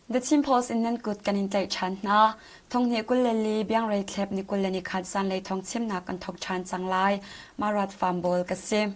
The Chin Post in nan kut kan in tlaih ṭhan hna. Thonghnih 22 biangrei thlep ni 21 zanlei thawng chimnak kan thawk ṭhan cang lai. Marat Farm Bawl ka si.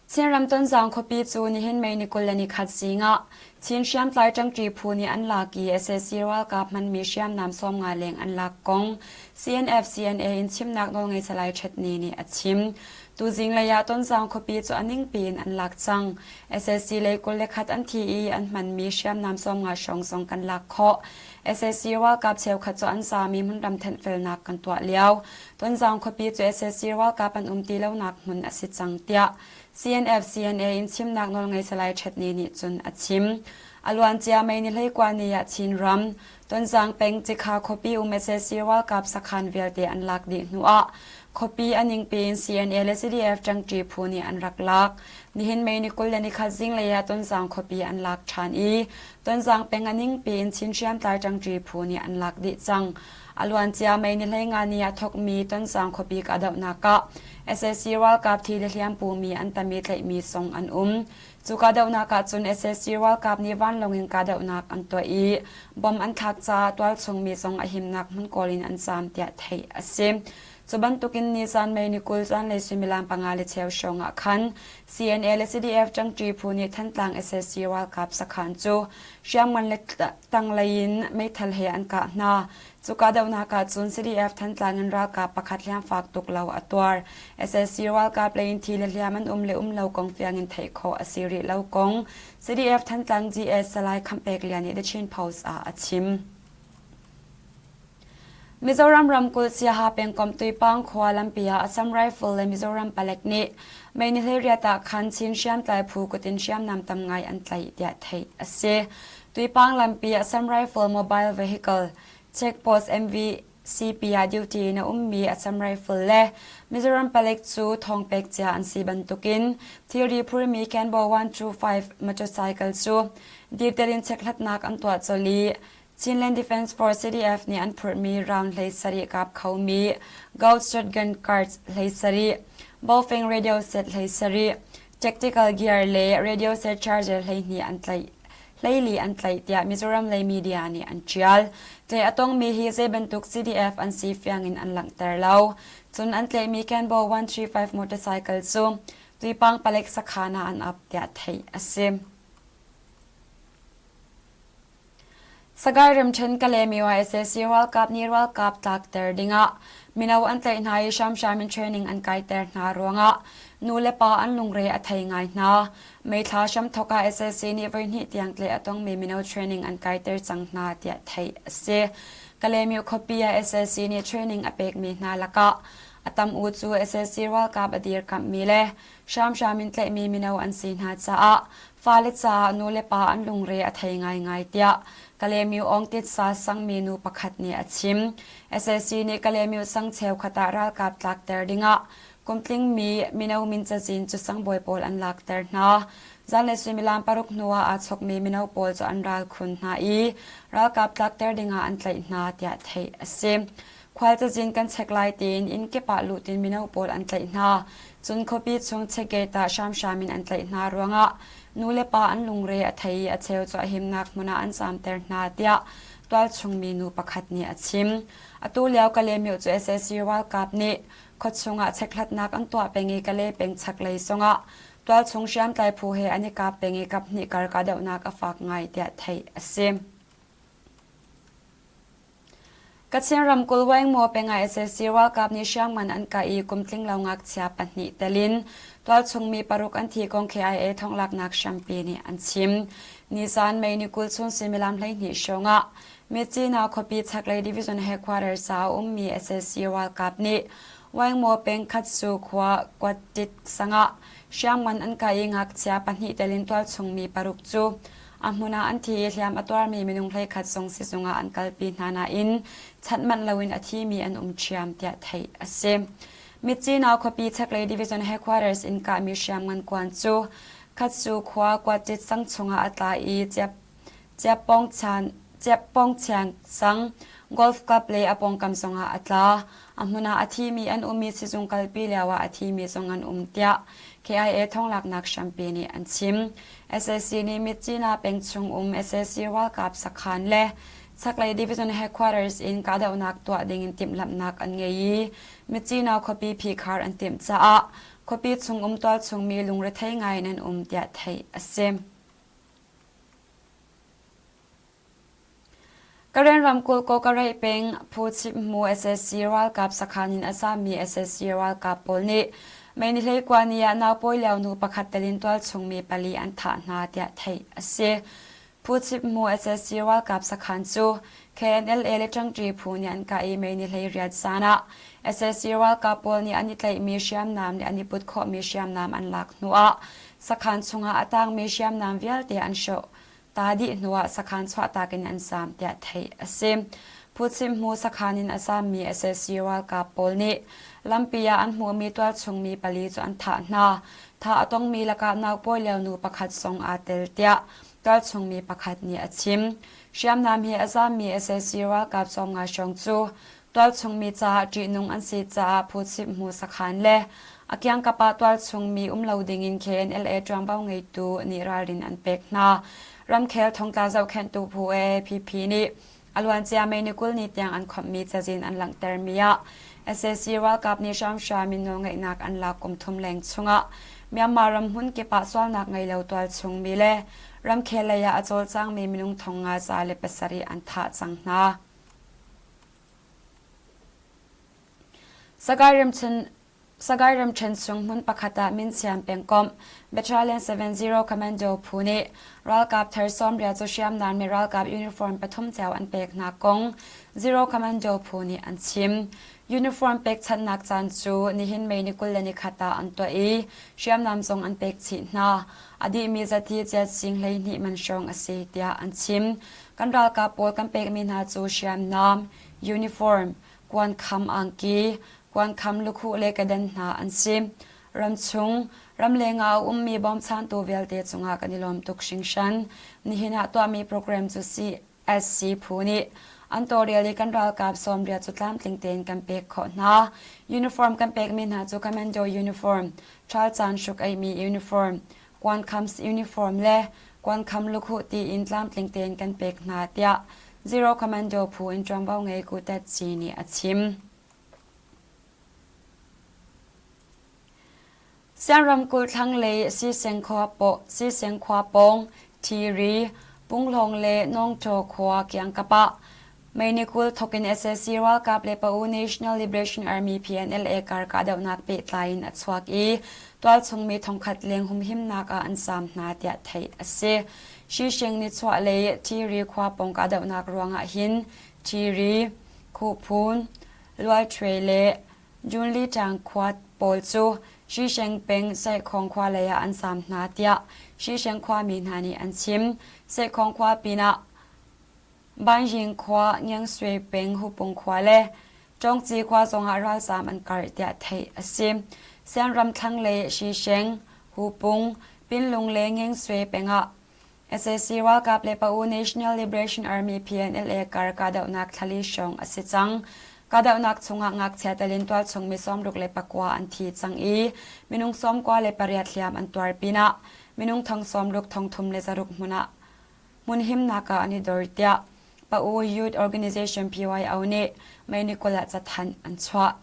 Chinram Tonzang khuapi cu nihin May ni 21 zing ah Chin hriamtlai ṭangṭi phu nih an lak i sac ralkap hmanmi hriamnam 50 leng an lak kong CNF-CNA in chimnak nawlngei Salai Htet Ni nih a chim. Tuzing lei ah Tonzang khuapi cu a ningpi in an lak cang. Sac lei 21 an thi i an hmanmi hriamnam 50 hrawng zong kan lak khawh. Sac ralkap cheukhat cu an zaami hmunram thenhfelnak kan tuah lio. Tonzang khuapi cu sac ralkap an um ti lonak hmun a si cang tiah CNF-CNA in chimnak nawlngei Salai Htet Ni nih cun a chim. A luancia May ni 19 ni ah Chinram, Tonzang peng Cikha khuapi um sac ralkap sakhan vialte an lak dih hnuah khuapi a ningpi in CNA le CDF ṭangṭi phu nih an rak lak. Nihin May ni 21 zinglei ah Tonzang khuapi an lak ṭhan i Tonzang peng a ningpi in Chin hriamtlai ṭangṭi phu nih an lak dih cang. A luancia May ni 15 ni ah thawkmi Tonzang khuapi kahdohnak ah sac ralkap thi le hliam pumi an tam i tlaihmi zong an um. Cu kahdohnak ah cun sac ralkap nih vanlawng in kahdohnak an tuah i bom an thlak caah tualchung mi zong a himnak hmun kawl in an zaam tiah theih a si. Cu bantukin nizan May ni 20 zanlei suimilam panga le cheu hrawng ah khan CNA le CDF ṭangṭi phu nih Thantlang sac ralkap sakhan cu hriamngan le tanglei in meithal he an kah hna. Cu kahdohnak ah cun CDF Thantlang in ralkap pakhat hliamfak tuk lo a tuar. Sac ralkap lei in thi le hliam an um le um lo kong fiang in theih khawh a si rih lo kong CDF Thantlang GS Salai Khamhpek Lian nih The Chin Post ah a chim. Mizoram ramkulh Siaha pengkomh Tuipang khua lampi ah Assam Rifle le Mizoram palek nih May ni 18 ah khan Chin hriamtlai phu kut in hriamnam tam ngai an tlaih tiah theih a si. Tuipang lampi Assam Rifle Mobile Vehicle Checkpost MVCP ah duty in a ummi Assam Rifle le Mizoram palek cu thawngpek cia an si bantukin thilri phurmi Canbo 125 motorcycle cu dirter in chekhlatnak an tuah colh i Chinland Defence Force CDF nih an phurhmi round 17 kap khomi Gold Shotgun Cards 17, Baofeng radio set 17, tactical gear le radio set charger 12 an tlaih hleili an tlaih tiah Mizoram lei media nih an ṭial. Tlaih a tongmi hi zei bantuk CDF an si fiang in an langhter lo. Cun an tlaihmi Canbo 135 motorcycle cu Tuipang palek sakhan ah an ap tiah theih a si. Sagaing ramṭhen Kalaymyo ah sac ralkap nih ralkap tlakter dingah mino an tlaih hna i hramhram in training an kaiter hna ruangah nu le pa an lungre a thei ngai hna. May thla hramthawk ah sac nih voihnih tiang tlaih a tongmi mino training an kaiter cang hna tiah theih a si. Kalaymyo khuapi ah sac nih training a pekmi hna lakah a tam u cu sac ralkap a dirkamhmi le hramhram in tlaihmi mino an si hna caah fale caah nulepa an lungre a thei ngaingai tiah Kalaymyo Awngtitsa sangmi nu pakhat nih a chim. Sac nih Kalaymyo sang cheukhat ah ralkap tlakter dingah kumtlingmi mino min cazin cu sangbawi pawl an lakter hna. Zanlei suimilam paruk hnu ah aa chokmi mino pawl cu an ral khun hna i ralkap tlakter dingah an tlaih hna tiah theih a si. Khual cazin kan check lai tiin inn kip ah lutin mino pawl an tlaih hna. Cun khuapi chung checkgate ah hramhram in an tlaih hna ruangah nu le pa an lungre a thei i a cheu cu a himnak hmun ah an zamter hna tiah tualchung mi nu pakhat nih a chim. Atu lio Kalaymyo cu sac ralkap nih khuachung ah chekhlatnak an tuah peng i Kalay peng chaklei zongah tualchung hriamtlai phu he an i kap peng i kaphnih kar kahdohnak a fak ngai tiah theih a si. Kachin ramkulh Waingmaw peng ah sac ralkap nih hriamngan an kah i kum tlinglo ngakchia pahnih tel in tualchung mi paruk an thi kong KIA thonglaknak hrampi nih an chim. Nizan May ni 20 chun suimilam 12 hrawng ah Myitkyina khuapi chaklei division headquarters ah a ummi sac ralkap nih Waingmaw peng Khatsu khua Kwatit sang ah hriamngan an kah i ngakchia pahnih tel in tualchung mi paruk cu A hmun ah an thi i hliam a tuarmi minung 11 zong sizung ah an kalpi hna nain chanh manh loin a thimi an um ṭhiam tiah theih a si. Myitkyina khuapi chaklei division headquarters in kahmi hriamngan kuan cu Khatsu khua Kwatit sang chungah a tla i Ciappawng Chiang sang. Golf Club le a pawngkam zongah a tla. A hmun ah a thimi an um i sizung kalpi lioah a thimi zong an um tiah KIA thonglaknak hrampi nih an chim. Sac nih Myitkyina peng chung um sac ralkap sakhan le chaklei division headquarters in kahdohnak tuah dingin timhlamhnak an ngei i Myitkyina khuapi phihkhar an timh caah khuapi chung um tualchung mi lungrethei ngai in an um tiah theih a si. Karen ramkulh Kawkareih peng Phu Chimhmu sac ralkap sakhan in a zaammi sac ralkap pawl nih May ni 19 ni ah naupawi lio nu pakhat tel in tualchung mi pali an thah hna tiah theih a si. Phu Chimhmu sac ralkap sakhan cu KNLA le ṭangṭi phu nih an kah i May ni 18 zan ah sac ralkap pawl nih an i tlaihmi hriamnam le an i put khawhmi hriamnam an lak hnuah sakhan chungah a tangmi hriamnam vialte an hrawh Ta dih hnuah sakhan chuahtak in an zaam tiah theih a si. Phuchimhmu sakhan in a zaammi sac ralkap pawl nih lampi ah an hmuhmi tualchungmi pali cu an thah hna. Thah a tongmi lakah naupawi lio nu pakhat zong aa tel tiah tualchungmi pakhat nih a chim. Hriamnam he a zaammi sac ralkap 90 hrawng cu Tualchungmi caah ṭihnung an si caah phuchimhmu sakhan le a kiangkap ah tualchungmi um lo dingin KNLA ṭuanvo ngeitu nih ralrin an pek hna. Ramkhel thongtla zohkhenhtu phu AAPP nih a luancia May ni 20 ni tiang an khawmhmi cazin an langhtermi ah sac ralkap nih hramhram in nawlngeihnak an lak kum thum leng chungah Myanmar ram hmun kip ah sualnak ngei lo tualchungmi le ramkhel lei ah a cawlcangmi minung 507 an thah cang hna. Sagaing ramṭhen chung hmun pakhat ah Minsiam pengkomh Battalion 70 Commando phu nih ralkap thar 80 cu hriamnam le ralkap uniform pathum cio an pek hna kong Zero Commando phu nih an chim. Uniform pekchanhnak caan cu nihin May ni 21 ah an tuah i hriamnam zong an pek chih hna. A dihmi zat hi chiat sing 12 man hrawng a si tiah an chim. Kan ralkap pawl kan pekmi hna cu hriamnam, uniform, kuankham angki, kuankham lukhuh le kedan hna an si. Ramchung, ramleng ah a ummi bawmchantu vialte cungah kan i lawm tuk hringhran. Nihin ah tuahmi program cu CSC phu nih an tawlrel i kan ralkap 80 cu tlamtling tein kan pek khawh hna. Uniform kan pekmi hna cu commando uniform, ṭhal caan hruk-eihmi uniform, kuankham uniform le kuankham lukhuh tiin tlamtling tein kan pek hna tiah Zero Commando phu in ṭuanvo ngei Kutet Ci nih a chim. Sian ramkulh thlanglei Siseng khua pawng Thiri, Punghlawng le Nawngṭaw khua kiangkap ah May ni 20 thawk in sac ralkap le Pa-U National Liberation Army PNLA kar kahdohnak pehtlai in a chuak i tualchungmi thongkhat leng humhimnak ah an zaam hna tiah theih a si. Shishing nichuahlei Thiri khua pawng kahdohnak ruangah hin Thiri, Khuhphun, Lualṭhue le Junli khua pawl cu Shisheng peng Saikhawng khua lei ah an zaam hna tiah Shisheng khuami hna nih an chim. Saikhawng khua pinah Banjing khua, Ngiangsui peng Hupung khua le Ṭawngci khua zongah ralzaam an karh tiah theih a si. Sianram thlanglei Shisheng, Hupung, Pinlung le Ngiangsui peng ah sac ralkap le Pa-U National Liberation Army PNLA kar kahdohnak thlali hrawng a si cang. Kahdohnak chungah ngakchia telin tualchung mi 69 an thi cang i minung 98 hliam an tuar pinah minung thong 60 thong thum le zaruk hmun ah hmun himnak ah an i dor tiah Pa-U Youth Organization PYO nih May ni 20 ah cathanh an chuah.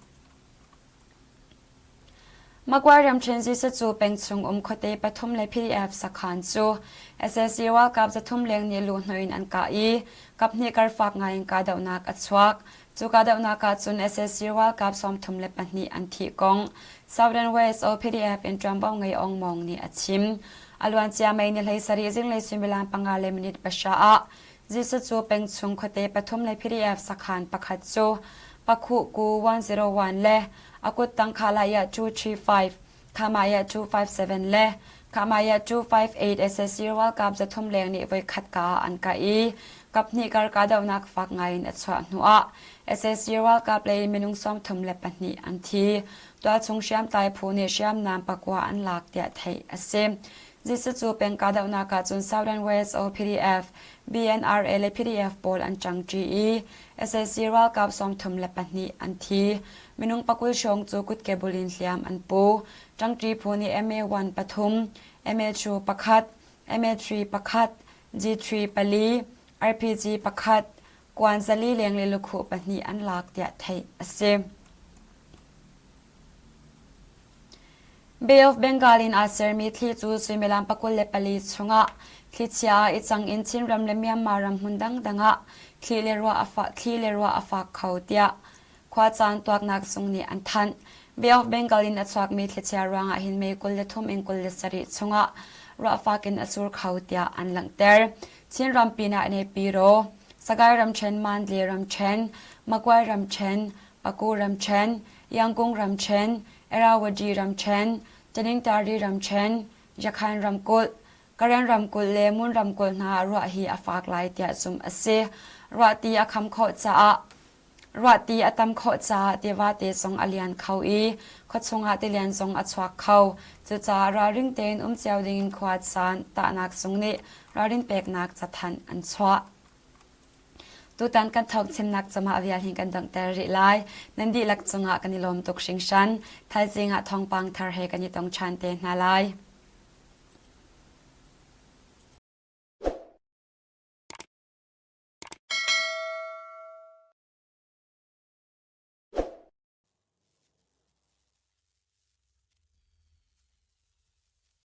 Magway ramṭhen Zisacu peng chung um khuate pathum le PDF sakhan cu sac ralkap 300 leng nih luhhnawh in an kah i kaphnih karfak ngai in kahdohnak a chuak. Cu kahdohnak ah cun sac ralkap 32 an thih kong Southern West o PDF in ṭuanvo ngei Aung Maung nih a chim. A luancia May ni 17 zinglei suimilam panga le minute pahra ah Zisacu peng chung khuate pathum le PDF sakhan pakhat cu Pakhuh Ku 101 le a kuttang Khalaya 235, Khamaya 257 le Khamaya 258 sac ralkap 300 leng nih voikhat ka ah an kah i kaphnih kar kahdohnak fak ngaiin a chuah hnuah sac ralkap lei minung 32 an thi. Tualchung hriamtlai phu nih hriamnam pakua an lak tiah theih a si. Jesuh cu peng kahdohnak ah cun Southern West o PDF, BNRA le PDF pawl an ṭangṭi i sac ralkap 32 an thi. Minung pakul hrawng cu kutke bul in hliam an pu. Ṭangṭi phu nih MA1 pathum, MA2 pakhat, MA3 pakhat, G3 pali, RPG pakhat, kuan zali leng le lukhuh pahnih an lak tiah theih a si. Bay of Bengal in aa sermi thli cu suimilam 24 chungah thlichia ah i cang in Chinram le Myanmar ram hmun dangdang ah thli le ruah a fak, thli le ruah a fak kho tiah khuacaan tuaknak zung nih an thanh. Bay of Bengal in a chuakmi thlichia ruangah hin May 23 in 27 chungah ruah fak in a sur kho tiah an langhter. Chinram pinah Naypyidaw, Sagaing ramṭhen, Mandalay ramṭhen, Magway ramṭhen, Paku ramṭhen, Yangon ramṭhen, Irrawaddy ramṭhen, Taningtari ramṭhen, Yakhain ramkulh, Karen ramkulh le Mun ramkulh hna ah ruah hi a fak lai tiah zumh a si. Ruahti a kham khawh caah Ruahti a tam khawh caah tivate zong a lian kho i khuachung ah tilian zong a chuak kho. Cucaah ralring tein um cio dingin khua caan tahnak zung nih ralrin peknak cathanh an chuah. Tutan kan thawngchimnak cungah vial hin kan donghter rih lai. Nan dihlak cungah kan i lawm tuk hringhran. Thaizing ah thawngpang thar he kan i tong ṭhan te hna lai.